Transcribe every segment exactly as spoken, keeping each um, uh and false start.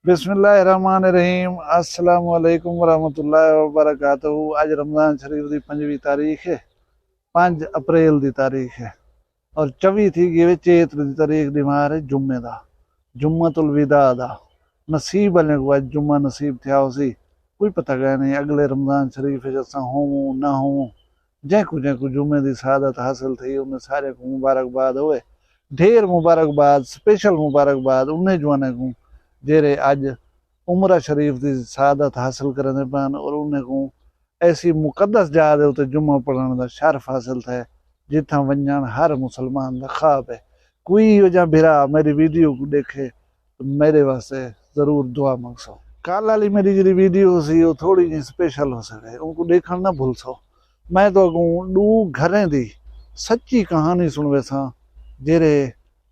بسم اللہ الرحمن الرحیم۔ السلام علیکم ورحمۃ اللہ وبرکاتہ۔ اڄ رمضان شریف دی پنجویں تاریخ ہے، پنج اپریل دی تاریخ ہے، اور چوی تھی ڳئی وے چیت دی تاریخ، ݙینہوار ہے جمعے دا، جمعۃ الوداع دا۔ نصیب والے کوں اڄ جمعہ نصیب تھیا ہوسی، کوئی پتہ کائے نہیں اڳلے رمضان شریف وچ اساں ہوووں نہ ہوووں۔ جینکوں جینکوں جمعے دی سعادت حاصل تھئی، انہیں سارے کوں مبارکباد ہوئے۔ ڈھیر مبارکباد، سپیشل مبارکباد انہیں جوانیں کوں جیرھے اڄ عمرہ شریف دی سعادت حاصل کریندے پئن، اور انہیں کوں ایسی مقدس جاہ دے اتے جمعہ پڑھݨ دا شرف حاصل تھئے، جتھاں ونڄݨ ہر مسلمان دا خواب ہے۔ کوئی ایہو جہاں بھرا میݙی ویڈیو کوں ݙیکھے، میݙے واسطے ضرور دعا منگسو۔ کل والی میݙی جیڑھی ویڈیو ہوسی، او تھوڑی جی سپیشل ہو سڳے، اونکوں ݙیکھݨ نہ بھلسو۔ میں تہاکوں ݙو گھریں دی سچی کہانی سݨویساں، جیڑھے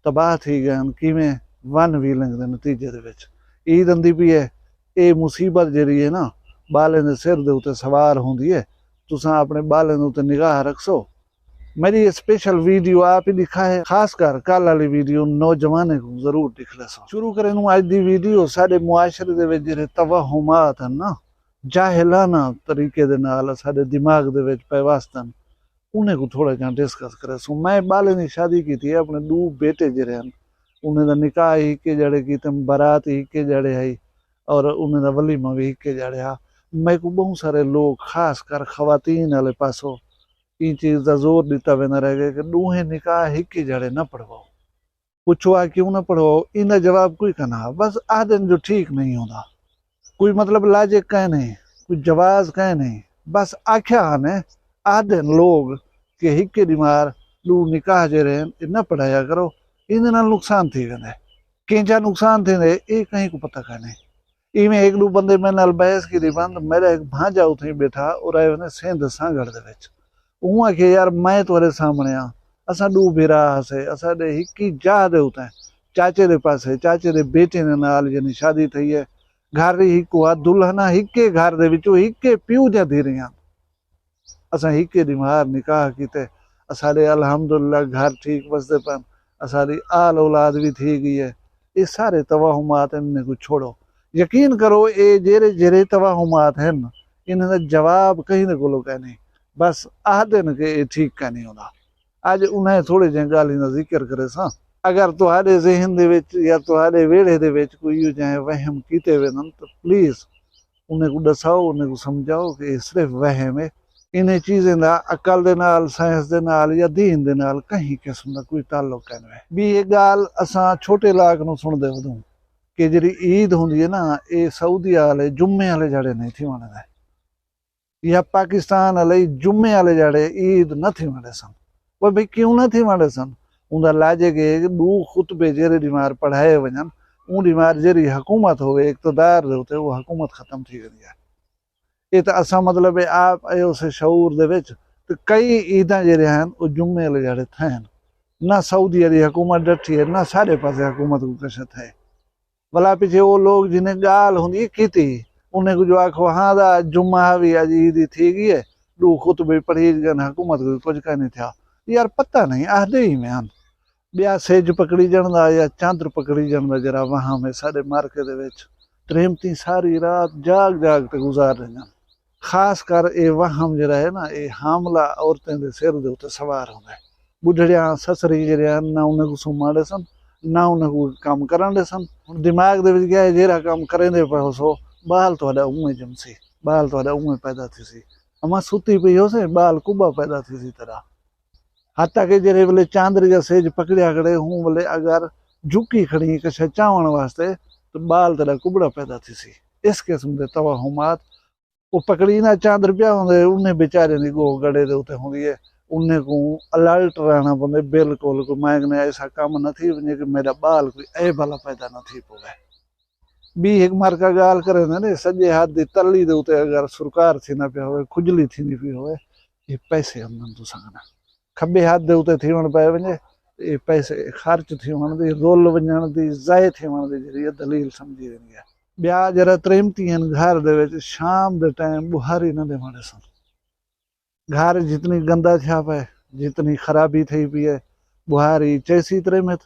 تباہ تھی ڳئن، کیویں ون ویلنگ دے نتیجے دے وچ۔ عید آندی پئی ہے، اے مصیبت جیڑھی ہے نا، ٻالیں دے سر دے اتے سوار ہوندی ہے۔ تساں اپݨے ٻالیں دے اتے نگاہ رکھسو۔ میݙی اے سپیشل ویڈیو آپ ہی ݙکھا ہے، خاص کر کل والی ویڈیو نوجوانیں کوں ضرور ݙکھلیسو۔ شروع کریندوں اڄ دی ویڈیو، ساݙے معاشرے دے وچ جیڑھے توہمات ہن نا، جاہلانہ طریقے دے نال ساݙے دماغ دے وچ پئے وستن، انہیں کوں تھوڑا جہاں ڈسکس کریسوں۔ میں ٻالیں دی شادی کیتی ہے، اپݨے ݙو بیٹے جیڑھے ہن، انہیں دا نکاح ہی ہکے جیڑھے کیتے، برات ہی ہکے جیڑھے ہئی، اور انہیں دا ولیمہ وی ہکے جیڑھے ہا۔ میکوں ٻہوں سارے لوک، خاص کر خواتین والے پاسوں، ایں چیز دا زور ݙتا ویندا رہ ڳئے کہ ݙوہیں نکاح ہکے جیڑھے نہ پڑھواؤ۔ پچھو آ کیوں نہ پڑھواؤ؟ ایندا جواب کوئی کائنا۔ بس آہدن جو ٹھیک نہیں ہوندا۔ کوئی مطلب لاجک کائنی، کوئی جواز کائنی۔ بس آکھیا ہانے، آہدن لوگ کہ ہکے ݙینہوار ݙو نکاح جیڑھے ہن، اے نہ پڑھایا کرو، ایندے نال نقصان تھی ویندے۔ کینجھا نقصان تھیندے، اے کہیں کوں پتہ کائنی۔ ایویں ہک ݙو بندے میݙے نال بحث کیتی پن، میݙا ہک بھانجا اتھیں ٻیٹھا، او رہے ہوندے سندھ سانگھڑ دے وچ۔ اوں آکھیا، یار، میں تہاݙے سامݨے ہاں، اساں ݙو بھرا ہاسے، اساݙے ہکی جاہ دے اتے چاچے دے پاسے، چاچے دے بیٹے دے نال یعنی شادی تھئی ہے، گھر ہی ہکو ہا، دلہناں ہکے گھر دے وچوں ہکے پیو دیاں دھیریں ہن۔ اساں ہکے ݙینہوار نکاح کیتے، اساݙے الحمدللہ گھر ٹھیک وسدے پن، اساݙی آل اولاد وی تھی ڳئی ہے۔ اے سارے توہمات ہن، انہیں کوں چھوڑو۔ یقین کرو، اے جیڑھے جیڑھے توہمات ہن، انہیں دا جواب کہیں دے کولوں کائنی۔ بس آہدن کہ اے ٹھیک کائنی ہوندا۔ اڄ انہیں تھوڑے جہیں ڳالھیں دا ذکر کریساں۔ اگر تہاݙے ذہن دے وچ یا تہاݙے ویڑھے دے وچ کوئی ایہو جہیں وہم کیتے ویندن تاں پلیز انہیں کوں ݙساؤ، انہیں کوں سمجھاؤ کہ اے صرف وہم ہے۔ انہیں چیزیں دا عقل دے نال، سائنس دے نال یا دین دے نال کہیں قسم دا کوئی تعلق کائنی۔ ٻئی ہک ڳالھ اساں چھوٹے لاک نوں سݨدے ہودوں کہ جیڑھی عید ہوندی ہے نا، اے سعودیہ والے جمعے والے جھڑے نہیں تھیوݨ ݙیندے۔ یا پاکستان والے جمعے والے جھڑے عید نہ تھیوݨ ݙیسن۔ وہ بھئی کیوں نہ تھیوݨ ݙیسن؟ اوندا لاجک اے کہ ݙو خطبے جیڑھے ݙینہوار پڑھائے ونڄن، اوں ݙینہوار جیڑھی حکومت ہووے اقتدار دے اتے، او حکومت ختم تھی ویندی ہے۔ اے تاں اساں مطلب اے آپ آئے ہوسے شعور دے وچ، تے کئی عیداں جیڑھے ہن او جمعے والے جھڑے تھئن۔ نہ سعودی والی حکومت ڈٹھی ہے، نہ ساݙے پاسے حکومت کوں کشت ہے۔ ولا پچھے او لوگ جنہیں ڳالھ ہوندی ہے کیتی، انہیں کوں جو آکھو، ہاں دا جمعہ ہا وی اڄ عید ہی تھی ڳئی ہے، ݙو خطبے پڑھی ڳن، حکومت کوں کجھ کائنی تھیا۔ یار پتہ نہیں، آہدے ہی میں ہن۔ ٻیا سجھ پکڑیجݨ دا یا چندر پکڑیجݨ دا جیڑھا وہم ہے ساݙے معرکے دے وچ، تریمتیں ساری رات جاڳ جاڳ تے گزار ݙیندن۔ خاص کر اے وہم جیڑھا ہے نا، اے حاملہ عورتیں دے سر دے اتے سوار ہوندا ہے۔ ٻڈھڑیاں سسری جیڑھیاں ہن، نہ انہیں کوں سمݨ ݙیسن، نہ انہیں کوں کم کرݨ ݙیسن۔ ہݨ دماغ دے وچ ڳیا ہے، جیڑھا کم کریندے پئے ہوسو، ٻال تہاݙا اونویں ڄمسی، ٻال تہاݙا اونویں پیدا تھیسی۔ اماں ستی پئی ہوسیں، ٻال کٻا پیدا تھیسی تیݙا۔ حتیٰ کہ جیڑھے ویلے چندر یا سجھ پکڑیا کھڑے، ہوں ویلے اگر جھکی کھڑیں کشا چاوݨ واسطے، تاں ٻال تیݙا کٻڑا پیدا تھیسی۔ اس قسم دے توہمات او پکڑی نہ چندر پیا ہوندے، انہیں بیچاریاں دی ڳوہ گڑے دے اتے ہوندی ہے۔ انہیں کوں الرٹ رہݨا پوندے، بالکل کوئی مائنگ نے ایسا کم نہ تھی ونڄے کہ میݙا ٻال کوئی عیب والا پیدا نہ تھی پوے۔ ٻئی ہک معرکہ ڳالھ کریندے نے، سڄے ہتھ دی تلی دے اتے اگر سرکار تھیندا پیا ہووے، کھجلی تھیندی پئی ہووے، اے پیسے آندن تساں کنے۔ کھٻے ہتھ دے اتے تھیوݨ پئے ونڄے، اے پیسے خرچ تھیوݨ دی، رل ونڄݨ دی، ضائع تھیوݨ دی جیڑھی ہے دلیل سمجھی ویندی ہے۔ ٻیا جیڑھا تریمتی ہن گھر دے وچ، شام دے ٹائم ٻوہاری نہ ݙیوݨ ݙیسن۔ گھر جتنی گندا تھیا پئے، جتنی خرابی تھئی پئی ہے، ٻوہاری چیسی تریمت،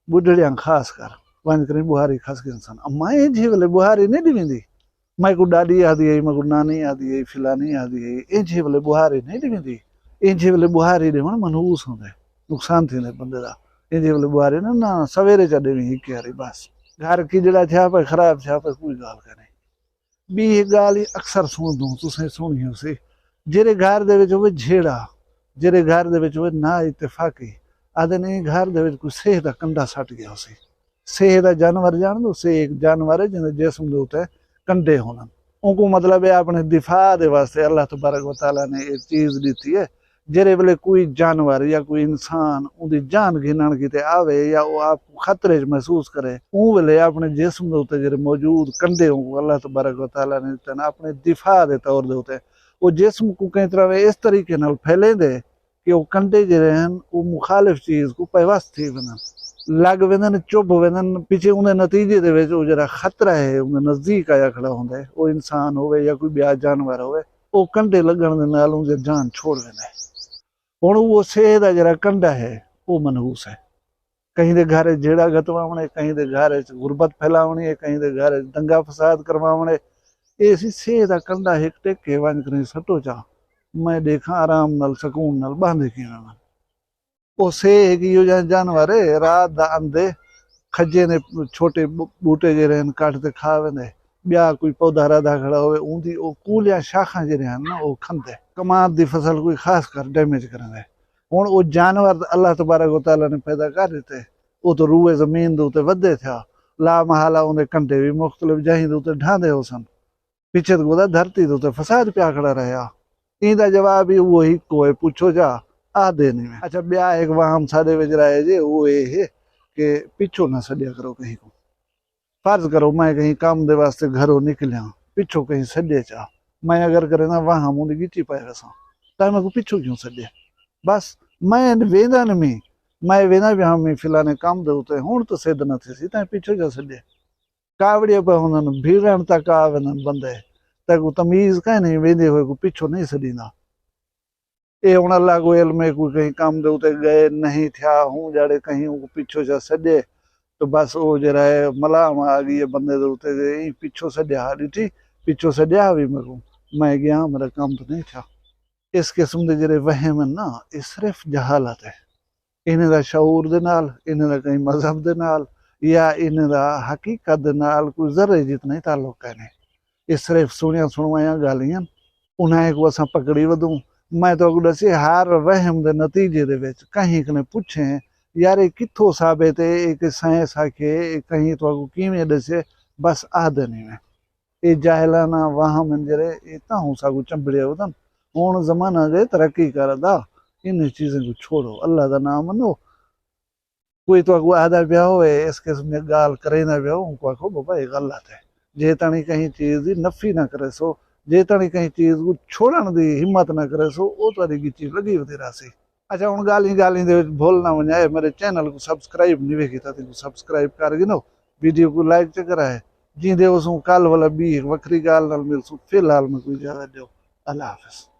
ٻڈھڑیاں خاص کر۔ ونڄ کریں ٻوہاری کھس ڳئن سن۔ اماں اینجھے ویلے ٻوہاری نئیں ݙیویندی۔ میکوں ݙاݙی آہدی ہئی، میکوں نانی آہدی ہئی، فلانی آہدی ہئی، اینجھے ویلے ٻوہاری نئیں ݙیویندی۔ اینجھے ویلے ٻوہاری ݙیوݨ منحوس ہوندے، نقصان تھیندے بندے دا۔ اینجھے ویلے ٻوہاری نہ، نہ، سویرے چا ݙیویں ہکے واری بس۔ گھر کیجڑا تھیا پئے، خراب تھیا پئے، کوئی ڳالھ کائنی۔ ٻی ہک ڳالھ ہی اکثر سݨدوں، تساں سݨی ہوسی، جیڑھے گھر دے وچ ہووے جھیڑا، جیڑھے گھر دے وچ ہووے نا اتفاقی، آہدن ایں گھر دے وچ کوئی سیہ دا کنڈا سٹ ڳیا ہوسی۔ سیہ دا جانور ڄاݨدو؟ سیہ ہک جانور ہے جیندے جسم دے اتے کنڈے ہوندن۔ اونکوں مطلب ہے اپݨے دفاع دے واسطے اللہ تبارک و تعالیٰ نے اے چیز ݙتی ہے۔ جیڑھے ویلے کوئی جانور یا کوئی انسان اوندی جان گھنݨ کیتے آوے یا او آپ کوں خطرے اچ محسوس کرے، اوں ویلے اپݨے جسم دے اتے جیڑھے موجود کنڈے اونکوں اللہ تبارک و تعالیٰ نے ݙتن اپݨے دفاع دے طور دے اتے، او جسم کوں کہیں طرح اس طریقے نال پھیلیندے کہ او کنڈے جیڑھے ہن، او مخالف چیز کوں پیوست تھی ویندن، لڳ ویندن، چبھ ویندن۔ پچھے اوندے نتیجے دے وچ او جیڑھا خطرہ ہے، اوندے نزدیک آیا کھڑا ہوندا ہے، او انسان ہووے یا کوئی ٻیا جانور ہووے، او کنڈے لڳݨ دے نال اوندی جان چھوڑ ویندا ہے۔ ہݨ او سیہ دا جیڑھا کنڈا ہے، او منحوس ہے۔ کہیں دے گھر اچ جھیڑا گھتواوݨے، کہیں دے گھر اچ غربت پھیلاوݨی ہے، کہیں دے گھر اچ دنگا فساد کرواوݨے۔ اے سی سیہ دا کنڈا ہک ٹک کے ونڄ کریں سٹو چا، میں ݙیکھاں آرام نال، سکون نال ٻاہندے کیویں ون۔ او سیہ ہک ایہو جہاں جانور ہے، رات دا اندے کھجے نے چھوٹے ٻو-، ٻوٹے جیڑھے ہن کٹ تے کھا ویندے، ٻیا کوئی پودا رادھا کھڑا ہووے، اوندی او کولیاں شاخاں جیڑھے ہن نا، او کھندے۔ کماد دی فصل کوئی خاص کر ڈیمیج کریندے۔ ہݨ او جانور تاں اللہ تبارک و تعالیٰ نے پیدا کر ݙتے، او تاں روئے زمین دے اتے ودے تھیا، لا محالہ اوندے کنڈے وی مختلف جہیں دے اتے ڈھاندے ہوسن۔ پچھے تاں گودا دھرتی دے اتے فساد پیا کھڑا رہیا۔ ایندا جواب ہی اوہو ہکو ہے، پچھو جا، آہدے نی میں۔ اچھا، ٻیا ہک وہم ساݙے وچ رائج ہے، او اے ہے کہ پچھو نہ سݙیا کرو کہیں کوں۔ فرض کرو میں کہیں کم دے واسطے گھروں نکلیاں، پچھوں کہیں سݙے چا، میں اگر کریندا وہم اوندی ڳچی پئے ویساں، تاں میکوں پچھوں کیوں سݙے؟ بس میں ویندا نمی، میں ویندا پیا ہمی فلانے کم دے اتے، ہݨ تاں سدھ نہ تھیسی، تاں پچھوں چا سݙے۔ کاوڑیے پئے ہوندن، بھیڑݨ تک آ ویندن بندے، تیکوں تمیز کائنی، ویندے ہوئے کوں پچھوں نہیں سݙیندا۔ اے ہݨ اللہ کوں علم ہے، کوئی کہیں کم دے اتے ڳئے نہیں تھیا، ہوں جاڑے کہیں اونکوں پچھوں چا سݙے، تو بس او جیڑھا ہے ملام آ ڳئی ہے بندے دے اتے، ایں پچھوں سݙیا ہا، ݙٹھی؟ پچھوں سݙیا ہا وی میکوں، میں ڳیا، میرا کم تو نہیں تھیا۔ اس قسم دے جیڑھے وہم ہن نا، اے صرف جہالت ہے۔ انہیں دا شعور دے نال، انہیں دا کہیں مذہب دے نال یا انہیں دا حقیقت دے نال کوئی ذرے جتنا ہی تعلق کائنی۔ اے صرف سݨیاں سݨوائیاں ڳالھیں ہن، انہائیں کوں اساں پکڑی ودوں۔ میں تہاکوں ݙسی، ہر وہم دے نتیجے دے وچ کہیں کنے پچھیں، یار، اے کتھوں ثابت ہے؟ اے کہ سائنس آکھے، اے کہیں تہاکوں کیویں ݙسے؟ بس آہدے نہیں میں۔ اے جاہلانہ وہم ہن جیڑھے، اے تاں ہوں ساکوں چنبڑے ودن۔ ہݨ زمانہ ڳئے ترقی کردا، انہیں چیزیں کوں چھوڑو، اللہ دا ناں منو۔ کوئی تہاکوں آہدا پیا ہوئے، اس قسم دی ڳالھ کریندا پیا ہو، اونکوں آکھو، بابا، اے غلط ہے۔ جے تاݨی کہیں چیز دی نفی نہ کریسو، جے تاݨی کہیں چیز کوں چھوڑݨ دی ہمت نہ کریسو، او تہاݙی ڳچی لڳی ودی رہسی۔ اچھا، ہݨ ڳالھیں ڳالھیں دے وچ بھل نہ ونڄائے، میرے چینل کوں سبسکرائب نہیں ویکھیا تاں تیکوں سبسکرائب کر گھنو، ویڈیو کوں لائک چا کرائے۔ جیندے ہوسوں کل ولا ٻی ہک وکھری ڳالھ نال ملسوں، فی الحال میکوں اجازت ݙیو۔ اللہ حافظ۔